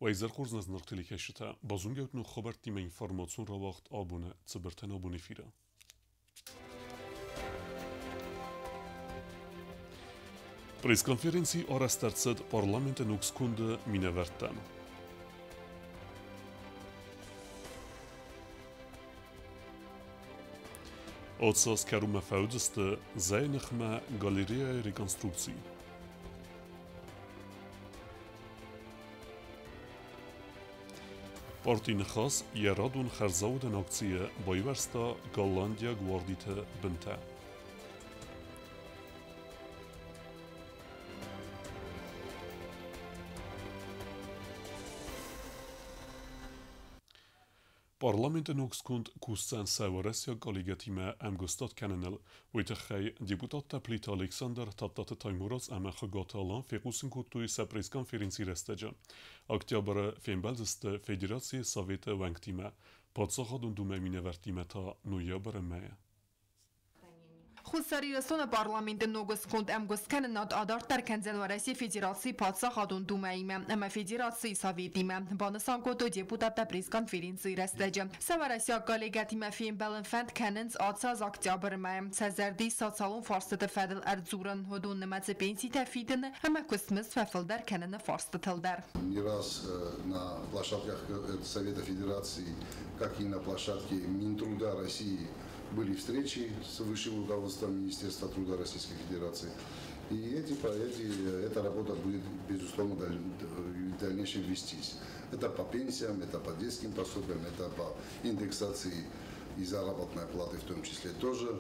Уӕ изӕр хорз, нӕ зынаргъ телекӕсджытӕ, базонгӕ ут ног хабӕрттимӕ информацион рауагъд абоны цыбыртӕн абон эфиры. Пресс-конференци арӕзт ӕрцыд парламенты ног сконды минӕвӕрттӕн. Ацы аз кӕронмӕ фӕуыдзысты зӕйы ныхмӕ галереяйы реконструкци. Парти Ныхас йӕ радон хӕрзаудӕн акцийы байуӕрста голландиаг уардиты бынтӕ. Парламенты ног сконд кусдзӕн сӕ уӕрӕсейаг коллегӕтимӕ ӕмгуыстад кӕныныл. Уый тыххӕй депутаттӕ Плиты Александр, Тадтаты Таймураз ӕмӕ Хуыгаты Алан фехъусын кодтой сӕ пресс-конференцийы рӕстӕджы. Октябры фембӕлдзысты Федерацийы Советы уӕнгтимӕ, Паддзахадон Думӕйы минӕвӕрттимӕ та ноябры мӕйы. Хуссар Ирыстоны парламенты ног сконд ӕмгуысткӕнынад адарддӕр кӕндзӕн Уӕрӕсейы Федерацийы Паддзахадон Думӕимӕ ӕмӕ Федерацийы Советимӕ, банысан кодтой депутаттӕ пресс-конференцийы рӕстӕджы. Сӕ уӕрӕсейаг коллегӕтимӕ фембӕлын фӕнд кӕнынц ацы аз октябры мӕйы. Сӕ зӕрды ис социалон фарстыты фӕдыл ӕрдзурын, уыдон нымӕцы пенситӕ фидыны ӕмӕ куыстмызд фӕфылдӕр кӕныны фарстытыл дӕр. Не раз на площадках Совета Федерации, как и на площадке Минтруда России были встречи с высшим руководством Министерства труда Российской Федерации. И эта работа будет, безусловно, в дальнейшем вестись. Это по пенсиям, это по детским пособиям, это по индексации и заработной платы в том числе тоже.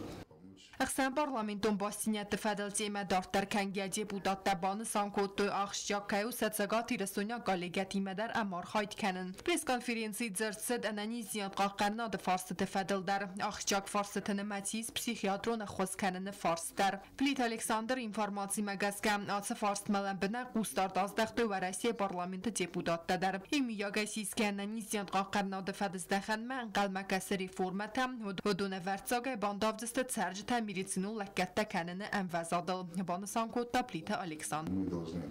Ӕхсӕнпарламентон бастдзинӕдты фӕдыл темӕ дарддӕр кӕнгӕ депутаттӕ банысан кодтой, ахсджиаг кӕй у сӕ цӕгатирыстойнаг коллегӕтимӕ дӕр ӕмархайд кӕнын. Пресс-конференцийы дзырд цыд ӕнӕниздзинад хъахъхъӕнынады фарстыты фӕдыл дӕр. Ахсджиаг фарстыты нымӕцы ис психиатрон ӕххуыс кӕныны фарст дӕр. Плиты Александры информацимӕ гӕсгӕ, ацы фарстмӕ лӕмбынӕг хъусдард аздӕхтой Уӕрӕсейы парламенты депутаттӕ дӕр. Иумиагӕй сисгӕ ӕнӕниздзинад хъахъхъӕнынады фӕдыздӕхӕнмӕ ӕнхъӕлмӕ кӕсы реформӕтӕ, уыдон ӕвӕрццагӕй бандавдзысты цӕрджытӕ медицинон лӕггӕдтӕ кӕныны ӕмвӕзадыл, банысан кодта Плиты Александр. Мы должны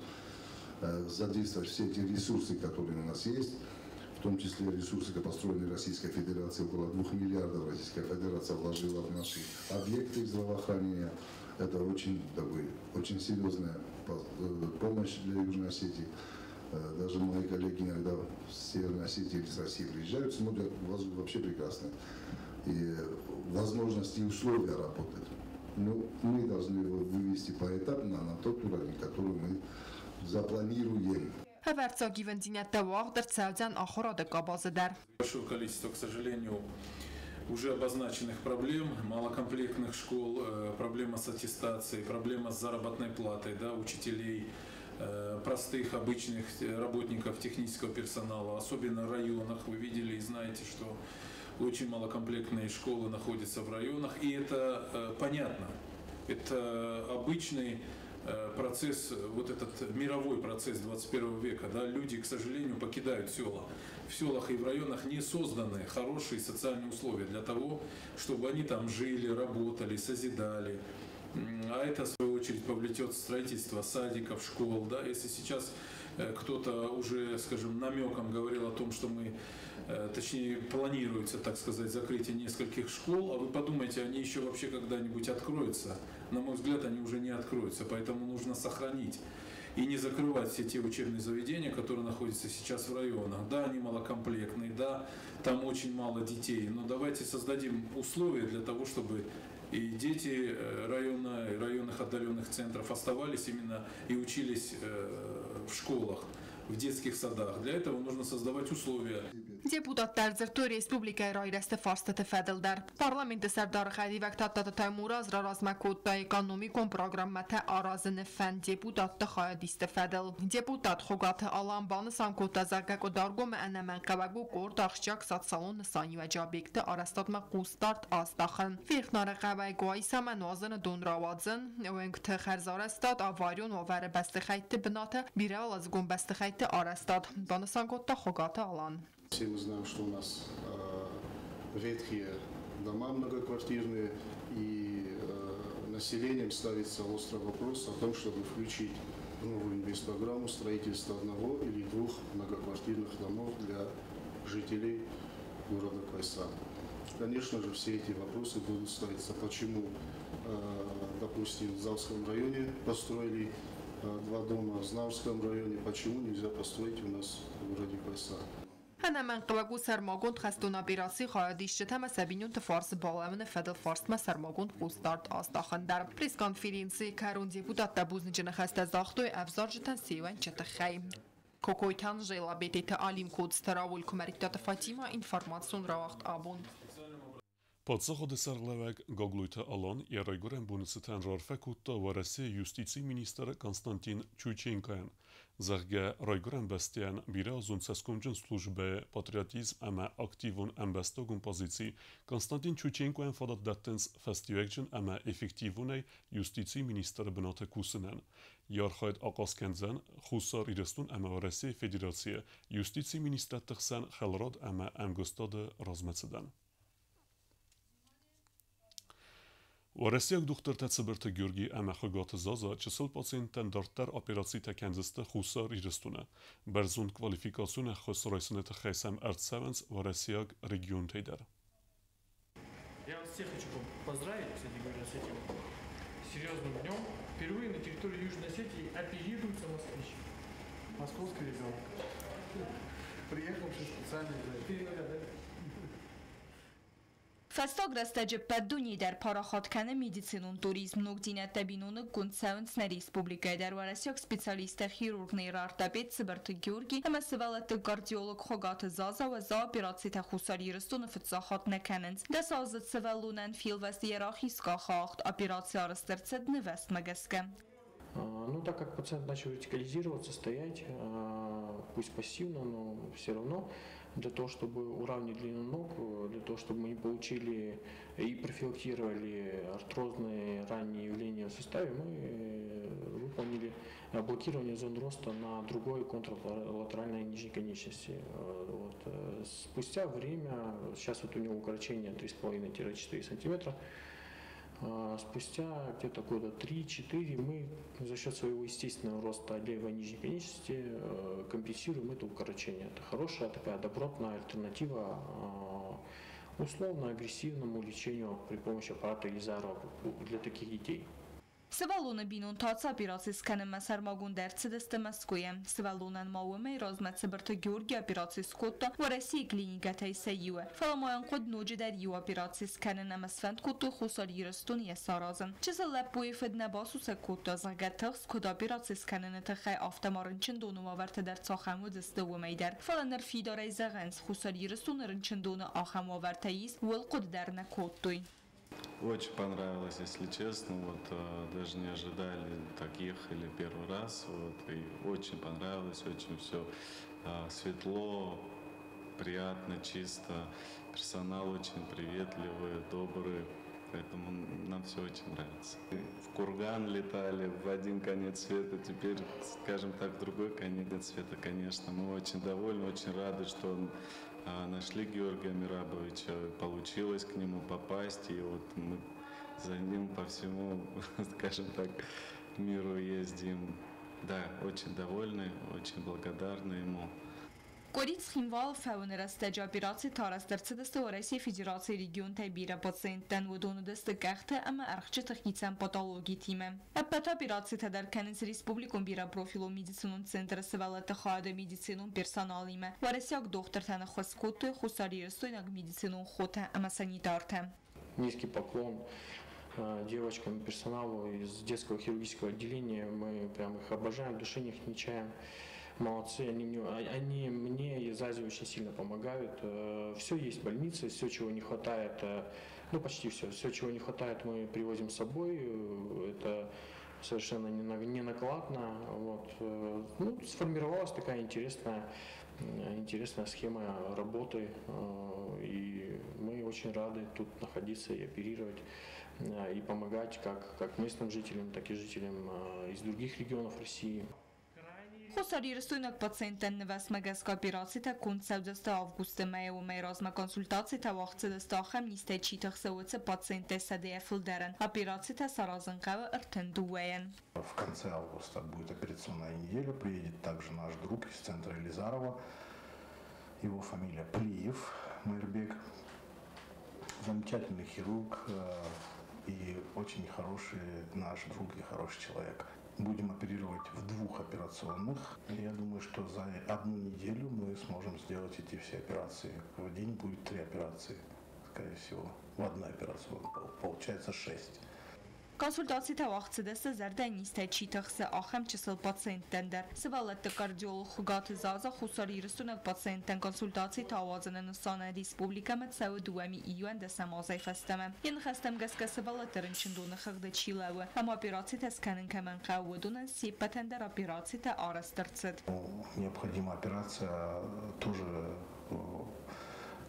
задействовать все те ресурсы, которые у нас есть, в том числе ресурсы, построенные Российской Федерацией, около 2 миллиардов Российская Федерация вложила в наши объекты здравоохранения. Это очень, такой, очень серьезная помощь для Южной Осетии. Даже мои коллеги иногда с Северной Осетии или с России приезжают, смотрят, у вас вообще прекрасно. И возможности и условия работать. Но мы должны его вывести поэтапно на тот уровень, который мы запланируем. Ӕвӕрццаг ивындзинӕдтӕ уагъд ӕрцӕудзӕн ахуырады къабазы дӕр. Большое количество, к сожалению, уже обозначенных проблем, малокомплектных школ, проблема с аттестацией, проблема с заработной платой, да, учителей, простых обычных работников технического персонала, особенно в районах. Вы видели и знаете, что очень малокомплектные школы находятся в районах, и это понятно. Это обычный процесс, вот этот мировой процесс 21 века. Да, люди, к сожалению, покидают села. В селах и в районах не созданы хорошие социальные условия для того, чтобы они там жили, работали, созидали. А это, в свою очередь, повлечет строительство садиков, школ. Да? Если сейчас кто-то уже, скажем, намеком говорил о том, что мы, точнее, планируется, так сказать, закрытие нескольких школ, а вы подумайте, они еще вообще когда-нибудь откроются? На мой взгляд, они уже не откроются, поэтому нужно сохранить и не закрывать все те учебные заведения, которые находятся сейчас в районах. Да, они малокомплектные, да, там очень мало детей, но давайте создадим условия для того, чтобы и дети района, и районных отдаленных центров оставались именно и учились в школах, в детских садах. Для этого нужно создавать условия. Депутаттӕ дзырдтой республикӕйы райрӕзты фарстыты фӕдыл дӕр. Парламенты сӕрдары хӕдивӕг Тадтаты Таймураз раразмӕ кодта экономикон программӕтӕ аразыны фӕнд депутатты хайадисты фӕдыл. Депутат Хуыгаты Алан банысан кодта, зӕгъгӕ, Къуыдаргомы ӕнӕмӕнгхъӕуӕг у къорд ахсджиаг социалон нысаниуӕджы объекты арӕзтадмӕ хъусдард аздахын. Верхнары хъӕуӕй Къуайсамӕ нуазыны дон рауадзын, уынгты хӕрзарӕзтад, аварион уавӕры бӕстыхӕйтты бынаты бирӕуӕладзыгон бӕстыхӕйтты арӕзтад, банысан кодта Хуыгаты Алан. Все мы знаем, что у нас ветхие дома многоквартирные, и населением ставится острый вопрос о том, чтобы включить в новую инвестпрограмму строительство одного или двух многоквартирных домов для жителей города Къуайса. Конечно же, все эти вопросы будут ставиться. Почему, допустим, в Завском районе построили два дома, в Знаурском районе, почему нельзя построить у нас в городе Къуайса? Ӕнӕмӕнгхъӕуӕг у сӕрмагонд хӕстон операцийы хайадисджытӕ ӕмӕ сӕ бинонты фарс балӕууыны фӕдыл фарстмӕ сӕрмагонд хъусдард аздахын дӕр. Пресс-конференцийы кӕрон депутаттӕ бузныджы ныхӕстӕ загътой ӕвзарджытӕн се ууӕнчы тыххӕй. Кокойты Анжела, Бететы Алим, Коцты Рауль, Куымӕридтаты Фатимӕ, информацион рауагъд Абон. Паддзахады сӕргълӕууӕг Гаглойты Алан йӕ райгуырӕн боны цытӕн раарфӕ кодта Уӕрӕсейы юстицийы министр Константин Чуйченкойӕн, зӕгъгӕ, райгуырӕн бӕстӕйӕн бирӕазон цӕсгомджын службӕйы патриотизм ӕмӕ активон ӕмбӕстагон позици Константин Чуйченкойӕн фадат дӕттынц фӕстиуӕгджын ӕмӕ эффективонӕй юстицийы министры бынаты кусынӕн. Йӕ архайд ахъаз кӕндзӕн Хуссар Ирыстон ӕмӕ Уӕрӕсейы Федерацийы юстицийы министрадты хсӕн хӕларад ӕмӕ ӕмгуыстады размӕцыдӕн. Уӕрӕсейаг дохтыртӕ Цыбырты Георгий ӕмӕ Хуыгаты Заза чысыл пациенттӕн дарддӕр операцитӕ кӕндзысты Хуссар Ирыстоны. Бӕрзонд квалификацион ӕххуыс райсыны тыххӕй сӕм ӕрцӕуынц уӕрӕсейаг регионтӕй дӕр. Я вас всех хочу поздравить, кстати говоря, с этим серьезным днем. Впервые на территории Южной Осетии оперируется москвич. Московский ребенок. Приехавший специально для этого. Фӕстаг рӕстӕджы ӕппӕт дунейы дӕр парахат кӕны медицинон туризм. Ногдзинӕдтӕ биноныггонд цӕуынц нӕ республикӕйы дӕр. Уӕрӕсейаг специалисттӕ хирург нейроортопед Цыбырты Георги ӕмӕ сывӕллӕтты кардиолог Хуыгаты Заза уӕззау операцитӕ Хуссар Ирыстоны фыццаг хатт нӕ кӕнынц. Дӕсаздзыд сывӕллонӕн фелвӕст йӕ рахиз къахы агъд. Операци арӕзт ӕрцыд нывӕстмӕ гӕсгӕ. Ну, так как пациент начал вертикализироваться, стоять, пусть пассивно, но все равно, для того, чтобы уравнить длину ног, для того, чтобы мы не получили и профилактировали артрозные ранние явления в суставе, мы выполнили блокирование зон роста на другой контрлатеральной нижней конечности. Вот. Спустя время, сейчас вот у него укорочение 3,5-4 сантиметра, спустя где-то года 3-4 мы за счет своего естественного роста левой нижней конечности компенсируем это укорочение. Это хорошая такая добротная альтернатива условно-агрессивному лечению при помощи аппарата Илизарова для таких детей. Сывӕллоны бинонтӕ ацы операци скӕнынмӕ сӕрмагонд ӕрцыдысты Мӕскуыйӕ. Сывӕллонӕн ма уымӕй размӕ Цыбырты Георги операци скодта Уӕрӕсейы клиникӕтӕй сӕ иуы. Фӕлӕ ма йын хъуыд ноджыдӕр иу операци скӕнын ӕмӕ сфӕнд кодтой Хуссар Ирыстоны йӕ саразын. Чысыл лӕппуйы фыд нӕ басусӕг кодта, зӕгъгӕ, тыхст куыд операци скӕныны тыххӕй, афтӕ ма рынчындоны уавӕртӕ дӕр цахӕм уыдысты, уымӕй дӕр. Фӕлӕ ныр фидарӕй зӕгъынц, Хуссар Ирыстоны рынчындоны ахӕм уавӕртӕ ис, ууыл хъуыды дӕр нӕ кодтой. Очень понравилось, если честно, вот даже не ожидали, так ехали первый раз, вот, и очень понравилось, очень все светло, приятно, чисто, персонал очень приветливый, добрый, поэтому нам все очень нравится. В Курган летали в один конец света, теперь, скажем так, в другой конец света, конечно, мы очень довольны, очень рады, что нашли Георгия Мирабовича, получилось к нему попасть, и вот мы за ним по всему, скажем так, миру ездим. Да, очень довольны, очень благодарны ему. Къуыри Цхинвалы фӕуыны рӕстӕджы операцитӕ арӕзт ӕрцыдысты Уӕрӕсейы Федерацийы регионтӕй бирӕ пациенттӕн, уыдон уыдысты къӕхты ӕмӕ ӕрхджыты хицӕн патологитимӕ. Ӕппӕт операцитӕ дӕр кӕнынц республикон бирӕпрофилон медицинон центры сывӕллӕтты хайады медицинон персоналимӕ. Уӕрӕсейаг дохтыртӕн ӕххуыс кодтой хуссарирыстойнаг медицинон хотӕ ӕмӕ санитартӕ. Низкий поклон девочкам, персоналу из детского хирургического отделения. Мы прям их обожаем, души них не чаем. Молодцы, они мне и Зазе очень сильно помогают. Все есть в больнице, все, чего не хватает, ну почти все, все, чего не хватает, мы привозим с собой. Это совершенно не накладно. Вот. Ну, сформировалась такая интересная схема работы, и мы очень рады тут находиться и оперировать, и помогать как местным жителям, так и жителям из других регионов России. Хуссар Ирыстойнаг пациенттӕн нывӕцмӕ гӕсгӕ операцитӕ конд цӕудзысты августы мӕйы. Уымӕй размӕ консультацитӕ уагъд цыдысты ахӕм низтӕй чи тыхсы, уыцы пациенттӕй 100-йӕ фылдӕрӕн. Операцитӕ саразын хъӕуы 32-йӕн. В конце августа будет операционная неделя. Приедет также наш друг из центра Елизарова. Его фамилия Плиев, Майрбек. Замечательный хирург и очень хороший наш друг и хороший человек. Будем оперировать в двух операционных. Я думаю, что за одну неделю мы сможем сделать эти все операции. В день будет 3 операции, скорее всего. В одной операционной получается 6. Консультацитӕ уагъд цыдысты зӕрдӕнизтӕй чи тыхсы, ахӕм чысыл пациенттӕн дӕр. Сывӕллӕтты кардиолог Хуыгаты Заза Хуссар Ирыстойнаг пациенттӕн консультацитӕ ауадзыны нысанӕн республикӕмӕ цӕуы 2011 азӕй фӕстӕмӕ. Йӕ ныхӕстӕм гӕсгӕ сывӕллӕтты рынчындоны хыгъды чи лӕууы ӕмӕ операцитӕ скӕнын кӕмӕн хъӕуы, уыдонӕн се ппӕтӕн дӕр операцитӕ арӕзт ӕрцыд. Необходима операция тоже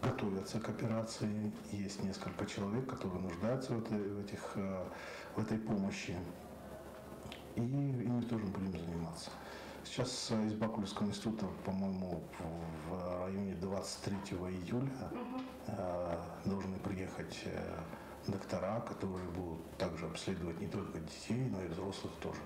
готовятся к операции. Есть несколько человек, которые нуждаются в этой помощи. И ими тоже будем заниматься. Сейчас из Бакулевского института, по-моему, в районе 23 июля должны приехать доктора, которые будут также обследовать не только детей, но и взрослых тоже.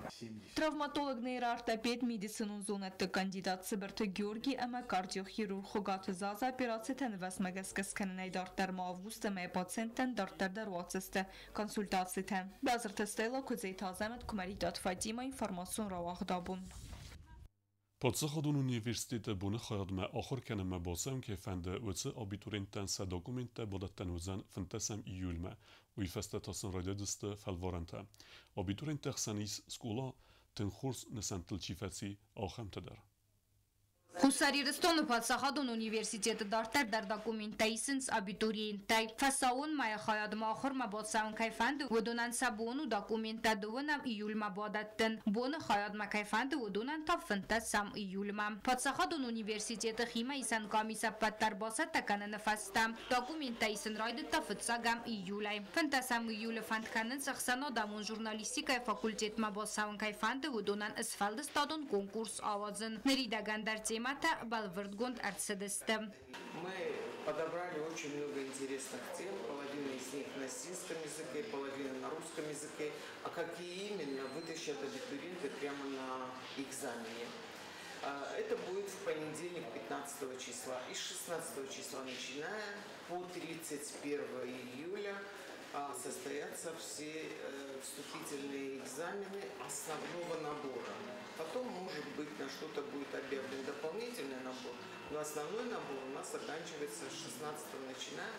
Травматолог, нейроортопед, медицинон зонӕдты кандидат Цыбырты Георгий ӕмӕ кардиохирург Хуыгаты Заза операцитӕ нывӕцмӕ гӕсгӕ скӕнынӕй дарддӕр ма августы мӕйы пациенттӕн дарддӕр дӕр уадздзысты консультацитӕ. Базырты Стелла, Куыдзеты Азӕмӕт, Куымӕридтаты Фатимӕ, информацион рауагъд абон. Паддзахадон университеты боны хайадмӕ ахуыр кӕнынмӕ бацӕуын кӕй фӕнды, уыцы абитуриенттӕн сӕ документтӕ бадӕттӕн уыдзӕн 15 июльмӕ. Уый фӕстӕ та сын райдайдзысты фӕлварӕнтӕ. Абитуриентты хсӕн ис скъола тынг хорз нысӕнттыл чи фӕци, ахӕмтӕ дӕр. Хуссар Ирыстоны паддзахадон университеты дарддӕр дӕр документтӕ исынц абитуриенттӕй. Фӕсаууонмӕ хайадмӕ ахуырмӕ бацӕуын кӕй фӕнды, уыдонӕн сӕ бон у документтӕ 2 июльмӕ бадӕттын. Боны хайадмӕ кӕй фӕнды, уыдонӕн та 15 июльмӕ. Паддзахадон университеты химӕисӕн къамис ӕппӕт дӕр бацӕттӕ кӕныны фӕстӕ. Документтӕ исын райдыдта 1 июлӕй. 15 июлы фӕнд кӕнынц ӕхсӕнадӕмон журналистикӕйы факультетмӕ бацӕуын кӕй фӕнды, уыдонӕн сфӕлдыстадон конкурс ауадзын. Ныридӕгӕн дӕр темӕтӕ бӕлвырдгонд ӕрцыдысты. Мы подобрали очень много интересных тем, половина из них на осетинском языке, половина на русском языке. А какие именно, вытащат абитуриенты прямо на экзамене. Это будет в понедельник, 15 числа. И с 16 числа начиная по 31 июля состоятся все вступительные экзамены основного набора. Потом, может быть, на что-то будет объявлен дополнительный набор, но основной набор у нас заканчивается с 16 начиная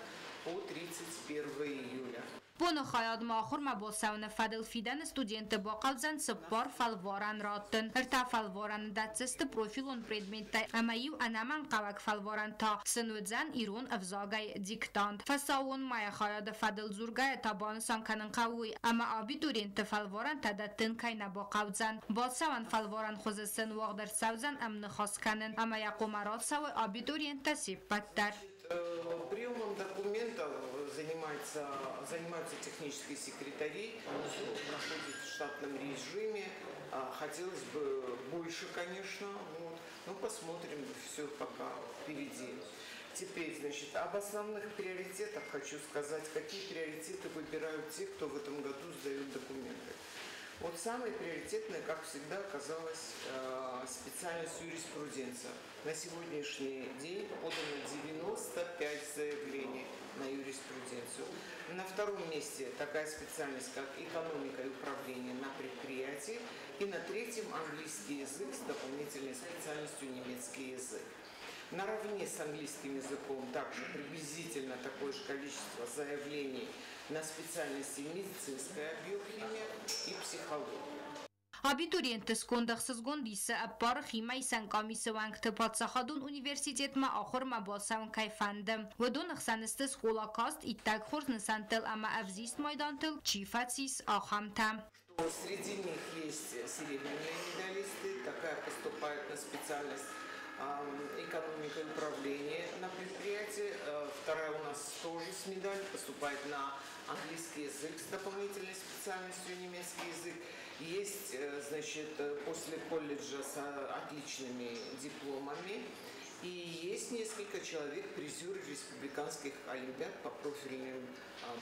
по 31 июля. Боны хайадмӕ ахуырмӕ бацӕуыны фӕдыл фидӕны студентты бахъӕудзӕн 4 фӕлварӕн раттын. 3 фӕлварӕны дӕтдзысты профилон предметтӕй ӕмӕ иу ӕнӕмӕнгхъӕуӕг фӕлварӕн та сын уыдзӕн ирон ӕвзагӕй диктант. Фӕсаууонмӕ хайады фӕдыл дзургӕйӕ та банысан кӕнын хъӕуы уый, ӕмӕ абитуриентты фӕлварӕнтӕ дӕттын кӕй нӕ бахъӕудзӕн. Бацӕуӕн фӕлварӕн хуызы сын уагъд ӕрцӕудзӕн ӕмныхас кӕнын ӕмӕ йӕ хъуамӕ рацӕуой абитуриенттӕ се ппӕт дӕр. Приемом документов занимаются технические секретари. Все проходит в штатном режиме. Хотелось бы больше, конечно, вот. Но посмотрим, все пока впереди. Теперь, значит, об основных приоритетах хочу сказать, какие приоритеты выбирают те, кто в этом году сдает документы. Вот самой приоритетной, как всегда, оказалась специальность юриспруденция. На сегодняшний день подано 95 заявлений на юриспруденцию. На втором месте такая специальность, как экономика и управление на предприятии. И на третьем английский язык с дополнительной специальностью немецкий язык. Наравне с английским языком также приблизительно такое же количество заявлений на специальности медицинская биохимия и психология. Абитуриентты сконд ӕхсызгон дисы ӕппары химӕисӕн къамисы уӕнгты паддзахадон университетмӕ ахуырмӕ бацӕуын кӕй фӕнды. Уыдон ӕхсӕн сты скъола каст иттӕг хорз нысӕнттыл ӕмӕ ӕвзист майдантыл чи фӕцис, ахӕмтӕ. Среди них есть серебряные медалисты, такая поступает на специальность экономика и управление на предприятии. Вторая у нас тоже с медалью, поступает на английский язык с дополнительной специальностью немецкий язык. Есть, значит, после колледжа с отличными дипломами. И есть несколько человек, призеры республиканских олимпиад по профильным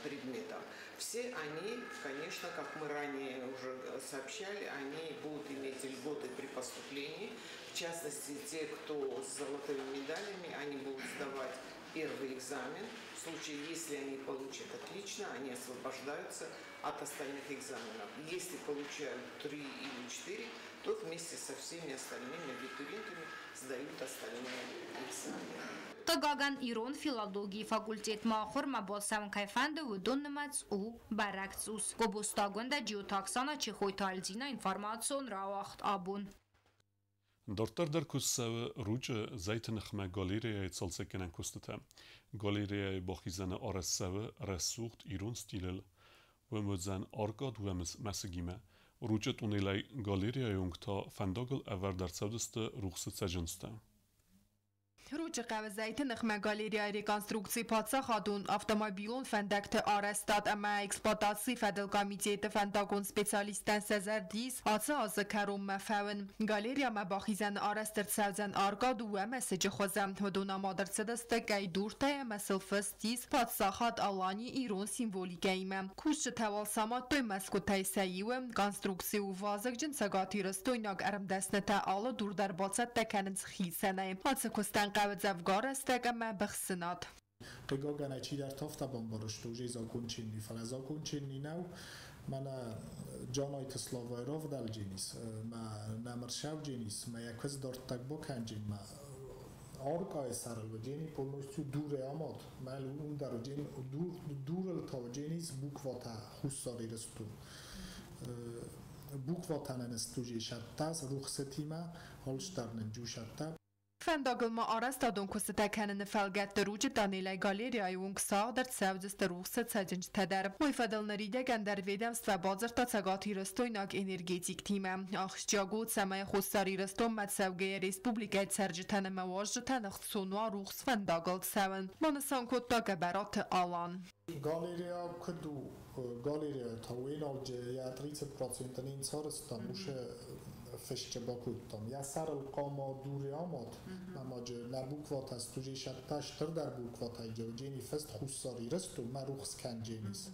предметам. Все они, конечно, как мы ранее уже сообщали, они будут иметь льготы при поступлении. В частности, те, кто с золотыми медалями, они будут сдавать первый экзамен. В случае, если они получат отлично, они освобождаются от остальных экзаменов. Если получают 3 или 4, то вместе со всеми остальными абитуриентами сдают остальные экзамены. Хъыгагӕн, ирон филологийы факультетмӕ ахуырмӕ бацӕуын кӕй фӕнды, уыдон нымӕц у бӕрӕг цъус. Гобозты Агуындӕ, Джиоты Оксана, Чехойты Альдина, информацион рауагъд Абон. Дарддӕр дӕр куыст цӕуы Ручъы зӕйты ныхмӕ галереяйы цалцӕггӕнӕн куыстытӕ. Галереяйы бахизӕны арӕзт цӕуы рӕсугъд ирон стилыл. Уым уыдзӕн аркад мӕсыгимӕ. Ручъы тъунелӕй галереяйы онг та фӕндагыл ӕвӕрд ӕрцӕудзысты рухсы цӕджындзтӕ. Ручъы хъӕуы зӕйты ныхмӕ галереяйы реконструкци паддзахадон автомобилон фӕндӕгты арӕзтад ӕмӕ эксплуатацийы фӕдыл комитеты фӕндагон специалисттӕн сӕ зӕрды ис ацы азы кӕронмӕ фӕуын. Галереямӕ бахизӕны арӕзт ӕрцӕудзӕн арка дыууӕ мӕсыджы хуызы. Уыдон амад ӕрцыдысты къӕйдуртӕй ӕмӕ сыл фыст ис Паддзахад Алани ирон символикӕимӕ. Кусджытӕ уал самадтой мӕсгуытӕй сӕ иуы. Конструкци у вазыгджын цӕгатирыстойнаг ӕрмдӕснытӕ алы дур дӕр бацӕттӕ кӕнынц хицӕнӕй. Ацы куыстӕн хъӕуы дзӕвгар рӕстӕг ӕмӕ быхсынад. Хъыгагӕн ӕй чидӕртӕ афтӕ бамбӕрстой, уже законченный, фӕлӕ законченный нӕу. Мӕнӕ Джанайты Славайы равдӕлдженис, мӕ нӕмырсӕвдженис, мӕ йӕ куыдз дарддаг бакӕнджен, мӕ аркъайы сӕрыл уыджени полностью дурӕй амад. Мӕ уым дӕр уыджен дурыл та уыдженис букватӕ Хуссар Ирыстон. Букватӕ нын стужи сӕттӕ, рухсытимӕ, алчдӕр нын джу сӕттӕ. Фӕндагыл ма арӕзтадон куыстытӕ кӕныны фӕлгӕтты Ручъы тъанелӕй галереяйы онг сагъд ӕрцӕудзысты рухсы цӕджындзтӕ дӕр. Уый фӕдыл ныридӕгӕн дӕр ведомствӕ бадзырдта цӕгатирыстойнаг энергетиктимӕ. Ахсджиаг у, цӕмӕй Хуссар Ирыстонмӕ цӕугӕйӕ республикӕйы цӕрджытӕн ӕмӕ уазджытӕн ӕхцон уа рухс фӕндагыл цӕуын, банысан кодта Гӕбӕраты Алан. Галерея куыд у? Галерея та уӕналджы йӕ 30% нын сарӕзтам, уыцы фысджы бакодтам. Йӕ сӕрыл хъама дуры амад, ӕмӕ нӕ букватӕ стужи сӕттӕ стырдӕр букватӕй джени фыст Хуссар Ирыстон, мӕ рухс кӕндженис.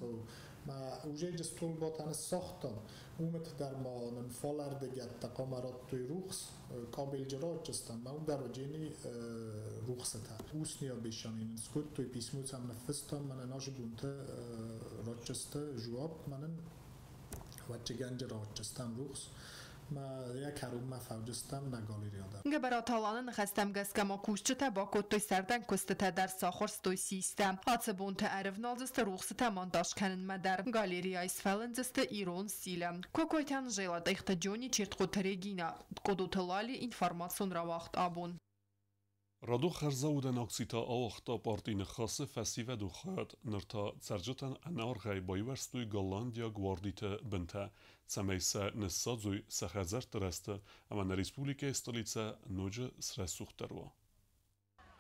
Мӕ уже столбатӕ ныссагътам, уымыт дӕр ма нын фалӕрдыгӕттӕ хъама радтой рухс, кабелджы рачыстам, мӕ уым дӕр уыджени рухсытӕ. Устные обещания нын скодтой, письмо сӕм ныффыстам, мӕнӕ насы бонты рачысты жуап, мӕнӕн вӕччыгӕнджы рачыстам рухс. Мӕ йӕ кӕронмӕ фӕуджыстам нӕ галерея дӕр. Гӕбӕраты Аланы ныхӕстӕм гӕсгӕ ма кусджытӕ бакодтой сӕрдӕн куыстытӕ дӕр, сахуырстой систӕ. Ацы бонты ӕрывналдзысты рухсытӕ монтаж кӕнынмӕ дӕр. Галереяйы сфӕлындзысты ирон стилы. Кокойты Анжела, Тъехты Джони, Чертхъоты Регина, Къодоты Лали, информацион рауагъд Абон. Радон хӕрзаудӕн акцитӕ ауагъта парти Ныхасы фӕсивӕдон хайад. Ныр та цӕрджытӕн ӕнӕаргъӕй байуӕрстой голландиаг уардиты бынтӕ, цӕмӕй сӕ ныссадзой сӕ хӕдзӕртты рӕзты ӕмӕ нӕ республикӕйы столицӕ ноджы срӕсугъддӕр уа.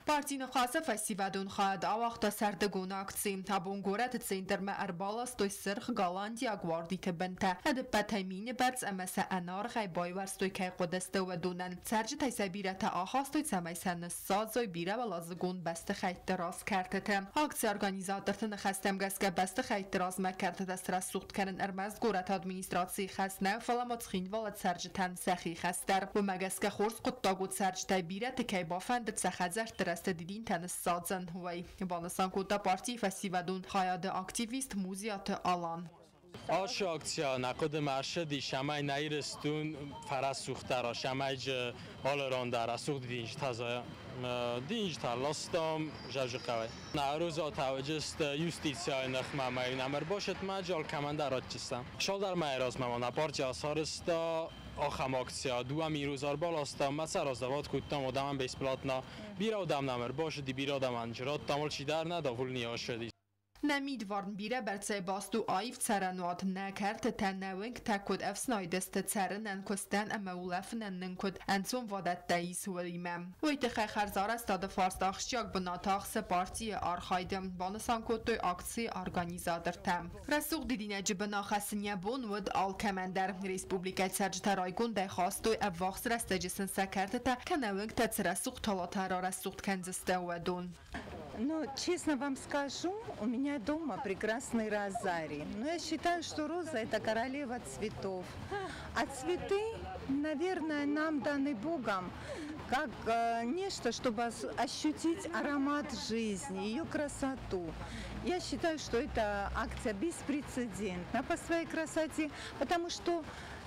Парти Ныхасы фӕсивӕдон хайад ауагъта сӕрдыгон акци. Абон горӕты центрмӕ ӕрбаластой сырх голландиаг уардиты бынтӕ. Ӕдӕппӕтӕй 1000 бӕрц ӕмӕ сӕ ӕнӕаргъӕй байуӕрстой кӕй хъуыдысты, уыдонӕн. Цӕрджытӕй сӕ бирӕтӕ ахастой, цӕмӕй сӕ ныссадзой бирӕуӕладзыгон бӕстыхӕйтты раз кӕртыты. Акцийы организаторты ныхӕстӕм гӕсгӕ бӕстыхӕйтты размӕ кӕртытӕ срӕсугъд кӕнын ӕрмӕст горӕты администрацийы хӕс нӕу, фӕлӕ ма Цхинвалы цӕрджытӕн сӕхи хӕс дӕр. Уымӕ гӕсгӕ хорз хъуыддаг у, цӕрджытӕй бирӕты кӕй бафӕндыд сӕ хӕдзӕртты рӕзты дидинтӕ ныссадзын, уый, банысан кодта партийы фӕсивӕдон хайады активист Музиаты Алан. Ацы акцийӕ нӕ хъуыдымӕ ӕрцыдис, цӕмӕй нӕ Ирыстон фӕрӕсугъддӕр, цӕмӕй алы ран дӕр рӕсугъд дидинджытӕ зайа. Дидинджытӕ ластам Дзӕуджыхъӕуӕй. Нӕ розатӕ уыдысты юстицияйы ныхмӕ ӕмӕ нӕм ӕрбацыдмӕ алкӕмӕн дӕр ратдзыстӕм. Цалдӕр мӕйы размӕ ма нӕ парти ацарӕзта ахӕм акцийӕ. Дыууӕ мин роза ӕрбаластам, мӕ сӕ раздавад кодтам адӕмӕн бесплатно. Бирӕ адӕм нӕм ӕрбацыди, бирӕ адӕмӕн радтам, алчидӕр нӕ довольный ацыди. Нӕ мидварн бирӕ бӕрцӕй баст у аив цӕрӕнуат, нӕ кӕртытӕ, нӕ уынгтӕ куыд ӕфснайд сты, цӕрынӕн, куыстӕн ӕмӕ улӕфынӕн нын куыд ӕнцонвадӕттӕ ис, уыимӕ. Уый тыххӕй хӕрзарӕзтады фарст ахсджиаг бынат ахсы партийы архайды, банысан кодтой акцийы организатортӕ. Рӕсугъд дидинӕджы бын ахӕссын йӕ бон уыд алкӕмӕн дӕр. Республикӕйы цӕрджытӕ райгондӕй хастой, ӕввахс рӕстӕджы сын сӕ кӕртытӕ кӕнӕ уынгтӕ цы рӕсугъд талатӕ рарӕсугъд кӕндзысты, уыдон. Ну, честно вам скажу, у меня дома прекрасный розарий. Но я считаю, что роза – это королева цветов. А цветы, наверное, нам даны Богом как нечто, чтобы ощутить аромат жизни, ее красоту. Я считаю, что эта акция беспрецедентна по своей красоте, потому что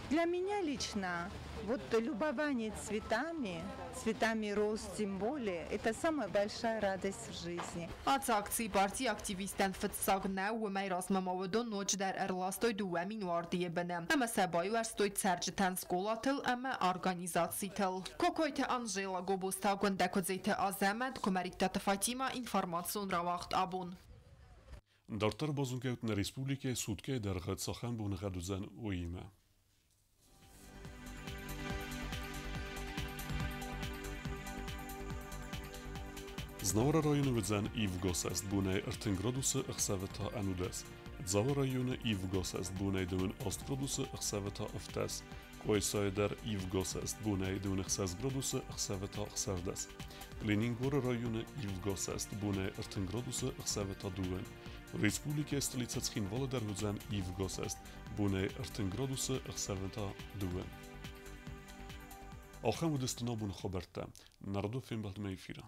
для меня лично вот любование цветами, цветами роз тем более, это самая большая радость в жизни. Ацы акци партийы активисттӕн фыццаг нӕу, уымӕй размӕ ма уыдон ноджыдӕр ӕрластой 2000 уардийы быны ӕмӕ сӕ байуӕрстой цӕрджытӕн скъолатыл ӕмӕ организацитыл. Кокойты Анжела, Гобозты Агуындӕ, Куыдзеты Азӕмӕт, Куымӕридтаты Фатимӕ, информацион рауагъд Абон. Дарддӕр базонгӕут нӕ республикӕйы суткӕйы дӕргъы цахӕм боныгъӕд уыдзӕн, уыимӕ. Знауыры районы уыдзӕн ивгӕ сӕст, бонӕй 30 градусы, ӕхсӕвы та 11. Дзауы районы ивгӕ сӕст, бонӕй 28 градусы, ӕхсӕвы та 17. Къуайсайы дӕр ивгӕ сӕст, бонӕй 26 градусы, ӕхсӕвы та 16. Ленингоры районы ивгӕ сӕст, бонӕй 30 градусы, ӕхсӕвы та 2. Республикӕйы столицӕ Цхинвалы дӕр уыдзӕн ивгӕ сӕст, бонӕй 30 градусы, ӕхсӕвы та 2. Ахӕм уыдысты нӕ абоны хабӕрттӕ. Народон фембӕлдмӕ эфиры.